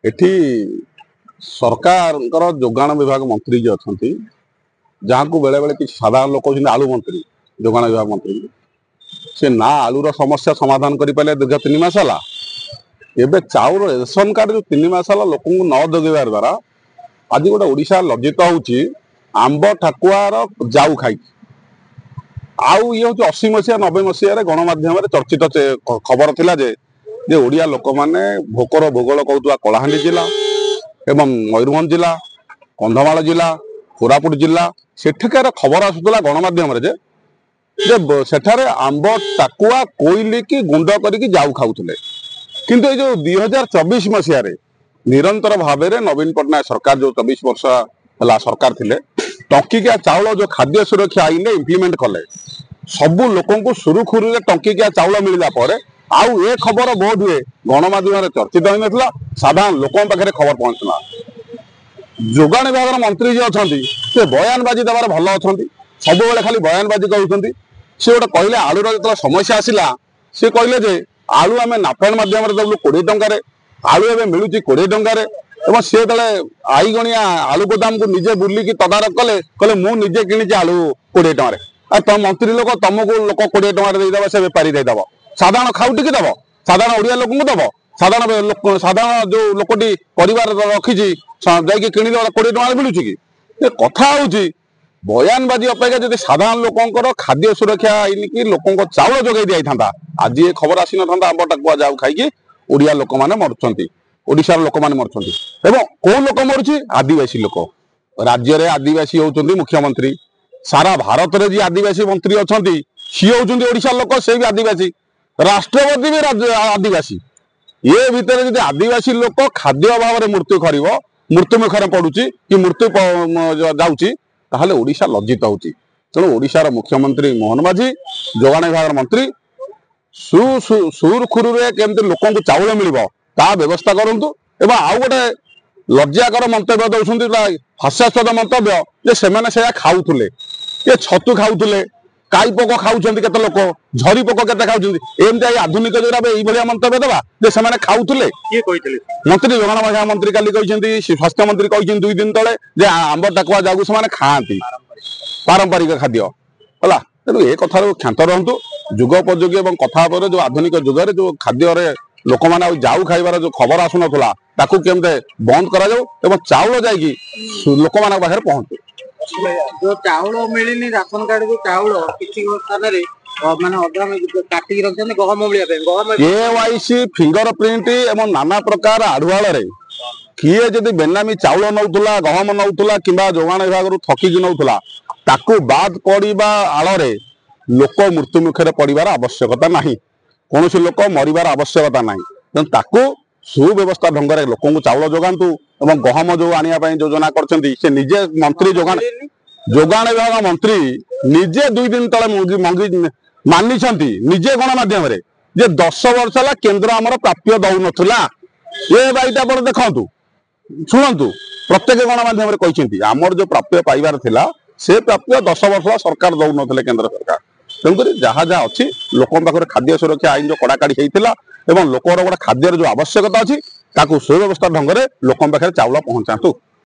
ଏଠି ସରକାରଙ୍କର ଯୋଗାଣ ବିଭାଗ ମନ୍ତ୍ରୀ ଯିଏ ଅଛନ୍ତି, ଯାହାକୁ ବେଳେବେଳେ କିଛି ସାଧାରଣ ଲୋକ କହୁଛନ୍ତି ଆଳୁ ମନ୍ତ୍ରୀ, ଯୋଗାଣ ବିଭାଗ ମନ୍ତ୍ରୀ, ସେ ନା ଆଳୁର ସମସ୍ୟା ସମାଧାନ କରିପାରିଲେ ଦୀର୍ଘ 3 ମାସ ହେଲା। ଏବେ ଚାଉଳ ରେସନ କାର୍ଡ ଯୋଉ 3 ମାସ ହେଲା ଲୋକଙ୍କୁ ନ ଯୋଗାଇବା ଦ୍ୱାରା ଆଜି ଗୋଟେ ଓଡ଼ିଶା ଲଜ୍ଜିତ ହଉଛି ଆମ୍ବ ଠାକୁଆର ଯାଉ ଖାଇକି। ଆଉ ଇଏ ହଉଛି 80 ମସିହା 90 ମସିହାରେ ଗଣମାଧ୍ୟମରେ ଚର୍ଚ୍ଚିତ ଖବର ଥିଲା ଯେ ଓଡ଼ିଆ ଲୋକମାନେ ଭୋକର ଭୂଗୋଳ କହୁଥିବା କଳାହାଣ୍ଡି ଜିଲ୍ଲା ଏବଂ ମୟୂରଭଞ୍ଜ ଜିଲ୍ଲା, କନ୍ଧମାଳ ଜିଲ୍ଲା, କୋରାପୁଟ ଜିଲ୍ଲା, ସେଠିକାର ଖବର ଆସୁଥିଲା ଗଣମାଧ୍ୟମରେ ଯେ ସେଠାରେ ଆମ୍ବ ଟାକୁଆ କୋଇଲିକି ଗୁଣ୍ଡ କରିକି ଯାଉ ଖାଉଥିଲେ। କିନ୍ତୁ ଏଇ ଯୋଉ 2024 ମସିହାରେ ନିରନ୍ତର ଭାବରେ ନବୀନ ପଟ୍ଟନାୟକ ସରକାର ଯୋଉ 24 ବର୍ଷ ହେଲା ସରକାର ଥିଲେ, ଟଙ୍କିକିଆ ଚାଉଳ ଯୋଉ ଖାଦ୍ୟ ସୁରକ୍ଷା ଆଇନରେ ଇମ୍ପ୍ଲିମେଣ୍ଟ କଲେ, ସବୁ ଲୋକଙ୍କୁ ସୁରୁଖୁରୁରେ ଟଙ୍କିକିଆ ଚାଉଳ ମିଳିଲା ପରେ ଆଉ ଏ ଖବର ବୋଧ ହୁଏ ଗଣମାଧ୍ୟମରେ ଚର୍ଚ୍ଚିତ ହୋଇନଥିଲା, ସାଧାରଣ ଲୋକଙ୍କ ପାଖରେ ଖବର ପହଞ୍ଚୁଥିଲା। ଯୋଗାଣ ବିଭାଗର ମନ୍ତ୍ରୀ ଯିଏ ଅଛନ୍ତି ସେ ବୟାନବାଜି ଦେବାରେ ଭଲ ଅଛନ୍ତି, ସବୁବେଳେ ଖାଲି ବୟାନବାଜି କରୁଛନ୍ତି। ସେ ଗୋଟେ କହିଲେ ଆଳୁର ଯେତେବେଳେ ସମସ୍ୟା ଆସିଲା, ସେ କହିଲେ ଯେ ଆଳୁ ଆମେ ନାଫେଡ ମାଧ୍ୟମରେ ଦେବୁ 20 ଟଙ୍କାରେ, ଆଳୁ ଏବେ ମିଳୁଛି 20 ଟଙ୍କାରେ। ଏବଂ ସେ ଯେତେବେଳେ ଆଇଗଣିଆ ଆଳୁ ଗୋଦାମକୁ ନିଜେ ବୁଲିକି ତଦାରଖ କଲେ, କହିଲେ ମୁଁ ନିଜେ କିଣିଛି ଆଳୁ 20 ଟଙ୍କାରେ। ଆଉ ତମ ମନ୍ତ୍ରୀ ଲୋକ ତମକୁ ଲୋକ 20 ଟଙ୍କାରେ ଦେଇଦବ, ସେ ବେପାରୀ ଦେଇଦବ, ସାଧାରଣ ଖାଉଟିକି ଦବ, ସାଧାରଣ ଓଡ଼ିଆ ଲୋକଙ୍କୁ ଦବ, ସାଧାରଣ ଲୋକ, ସାଧାରଣ ଯୋଉ ଲୋକଟି ପରିବାର ରଖିଛି ଯାଇକି କିଣିଦବ 20 ଟଙ୍କାରେ ମିଳୁଛି କି? ଏ କଥା ହଉଛି ବୟାନବାଜି ଅପେକ୍ଷା ଯଦି ସାଧାରଣ ଲୋକଙ୍କର ଖାଦ୍ୟ ସୁରକ୍ଷା ଆଇନ କି ଲୋକଙ୍କ ଚାଉଳ ଯୋଗାଇ ଦିଆଯାଇଥାନ୍ତା, ଆଜି ଏ ଖବର ଆସିନଥାନ୍ତା। ଆମ୍ବ ଟାକୁଆ ଯାଉ ଖାଇକି ଓଡ଼ିଆ ଲୋକମାନେ ମରୁଛନ୍ତି, ଓଡ଼ିଶାର ଲୋକମାନେ ମରୁଛନ୍ତି। ଏବଂ କୋଉ ଲୋକ ମରୁଛି? ଆଦିବାସୀ ଲୋକ। ରାଜ୍ୟରେ ଆଦିବାସୀ ହଉଛନ୍ତି ମୁଖ୍ୟମନ୍ତ୍ରୀ, ସାରା ଭାରତରେ ଯିଏ ଆଦିବାସୀ ମନ୍ତ୍ରୀ ଅଛନ୍ତି ସିଏ ହଉଛନ୍ତି ଓଡ଼ିଶାର ଲୋକ, ସେ ବି ଆଦିବାସୀ, ରାଷ୍ଟ୍ରପତି ବି ଆଦିବାସୀ। ଏ ଭିତରେ ଯଦି ଆଦିବାସୀ ଲୋକ ଖାଦ୍ୟ ଅଭାବରେ ମୃତ୍ୟୁ କରିବ, ମୃତ୍ୟୁ ମୁଖରେ ପଡୁଛି କି ମୃତ୍ୟୁ ଯାଉଛି, ତାହେଲେ ଓଡ଼ିଶା ଲଜ୍ଜିତ ହଉଛି। ତେଣୁ ଓଡ଼ିଶାର ମୁଖ୍ୟମନ୍ତ୍ରୀ ମୋହନ ମାଝୀ, ଯୋଗାଣ ବିଭାଗର ମନ୍ତ୍ରୀ ସୁରୁଖୁରୁରେ କେମିତି ଲୋକଙ୍କୁ ଚାଉଳ ମିଳିବ ତା ବ୍ୟବସ୍ଥା କରନ୍ତୁ। ଏବଂ ଆଉ ଗୋଟେ ଲଜ୍ଜାକର ମନ୍ତବ୍ୟ ଦଉଛନ୍ତି, ହାସ୍ୟାସ୍ପଦ ମନ୍ତବ୍ୟ ଯେ ସେମାନେ ସେଇଆ ଖାଉଥିଲେ, ଏ ଛତୁ ଖାଉଥିଲେ, କାଇ ପୋକ ଖାଉଛନ୍ତି କେତେ ଲୋକ, ଝରି ପୋକ କେତେ ଖାଉଛନ୍ତି। ଏମିତି ଏଇ ଆଧୁନିକ ଯୁଗରେ ଏଇଭଳିଆ ମନ୍ତବ୍ୟ ଦେବା ଯେ ସେମାନେ ଖାଉଥିଲେ? କିଏ କହିଥିଲେ? ମନ୍ତ୍ରୀ, ଯୋଗାଣ ବିଭାଗ ମନ୍ତ୍ରୀ କାଲି କହିଛନ୍ତି, ସ୍ୱାସ୍ଥ୍ୟ ମନ୍ତ୍ରୀ କହିଛନ୍ତି 2 ଦିନ ତଳେ ଯେ ଆମ୍ବ ଟାକୁଆ ଯାଉକୁ ସେମାନେ ଖାଆନ୍ତି, ପାରମ୍ପରିକ ଖାଦ୍ୟ ହେଲା। ତେଣୁ ଏ କଥାରୁ କ୍ଷାନ୍ତ ରହନ୍ତୁ। ଯୁଗ ଉପଯୋଗୀ ଏବଂ କଥା ଉପରେ ଯୋଉ ଆଧୁନିକ ଯୁଗରେ ଯୋଉ ଖାଦ୍ୟରେ ଲୋକମାନେ ଆଉ ଯାଉ ଖାଇବାର ଯୋଉ ଖବର ଆସୁନଥିଲା, ତାକୁ କେମିତି ବନ୍ଦ କରାଯାଉ ଏବଂ ଚାଉଳ ଯାଇକି ଲୋକମାନଙ୍କ ପାଖରେ ପହଞ୍ଚୁ। ଯୋଉ ଚାଉଳ ମିଳିନି ରାସନ କାର୍ଡ ଯୋଉ ଚାଉଳ କିଛି ସ୍ଥାନରେ ମାନେ ଅଧା କାଟିକି ରଖିଛନ୍ତି ଗହମ ମିଳିବା ପାଇଁ। ଗହମ କେୱାଇସି ଫିଙ୍ଗର ପ୍ରିଣ୍ଟ ଏବଂ ନାନା ପ୍ରକାର ଆଢୁଆଳରେ କିଏ ଯଦି ବେନାମୀ ଚାଉଳ ନଉଥିଲା, ଗହମ ନଉଥିଲା କିମ୍ବା ଯୋଗାଣ ବିଭାଗରୁ ଠକିକି ନଉଥିଲା, ତାକୁ ବାଦ ପଡ଼ିବା ଆଳରେ ଲୋକ ମୃତ୍ୟୁ ମୁଖରେ ପଡ଼ିବାର ଆବଶ୍ୟକତା ନାହିଁ, କୌଣସି ଲୋକ ମରିବାର ଆବଶ୍ୟକତା ନାହିଁ। ତେଣୁ ତାକୁ ସୁବ୍ୟବସ୍ଥା ଢଙ୍ଗରେ ଲୋକଙ୍କୁ ଚାଉଳ ଯୋଗାନ୍ତୁ ଏବଂ ଗହମ ଯୋଉ ଆଣିବା ପାଇଁ ଯୋଜନା କରିଛନ୍ତି, ସେ ନିଜେ ମନ୍ତ୍ରୀ, ଯୋଗାଣ ବିଭାଗ ମନ୍ତ୍ରୀ ନିଜେ 2 ଦିନ ତଳେ ମଙ୍ଗି ମାନିଛନ୍ତି ନିଜେ ଗଣମାଧ୍ୟମରେ ଯେ 10 ବର୍ଷ ହେଲା କେନ୍ଦ୍ର ଆମର ପ୍ରାପ୍ୟ ଦଉନଥିଲା। ଏ ବାଇଟା ଆପଣ ଦେଖନ୍ତୁ, ଶୁଣନ୍ତୁ, ପ୍ରତ୍ୟେକ ଗଣମାଧ୍ୟମରେ କହିଛନ୍ତି ଆମର ଯୋଉ ପ୍ରାପ୍ୟ ପାଇବାର ଥିଲା ସେ ପ୍ରାପ୍ୟ 10 ବର୍ଷ ହେଲା ସରକାର ଦଉନଥିଲେ କେନ୍ଦ୍ର ସରକାର। ତେଣୁକରି ଯାହା ଯାହା ଅଛି ଲୋକଙ୍କ ପାଖରେ ଖାଦ୍ୟ ସୁରକ୍ଷା ଆଇନ ଯୋଉ କଡ଼ାକଡ଼ି ହେଇଥିଲା ଏବଂ ଲୋକର ଗୋଟେ ଖାଦ୍ୟର ଯୋଉ ଆବଶ୍ୟକତା ଅଛି ତାକୁ ସୁବ୍ୟବସ୍ଥା ଢଙ୍ଗରେ ଲୋକଙ୍କ ପାଖରେ ଚାଉଳ ପହଞ୍ଚାନ୍ତୁ।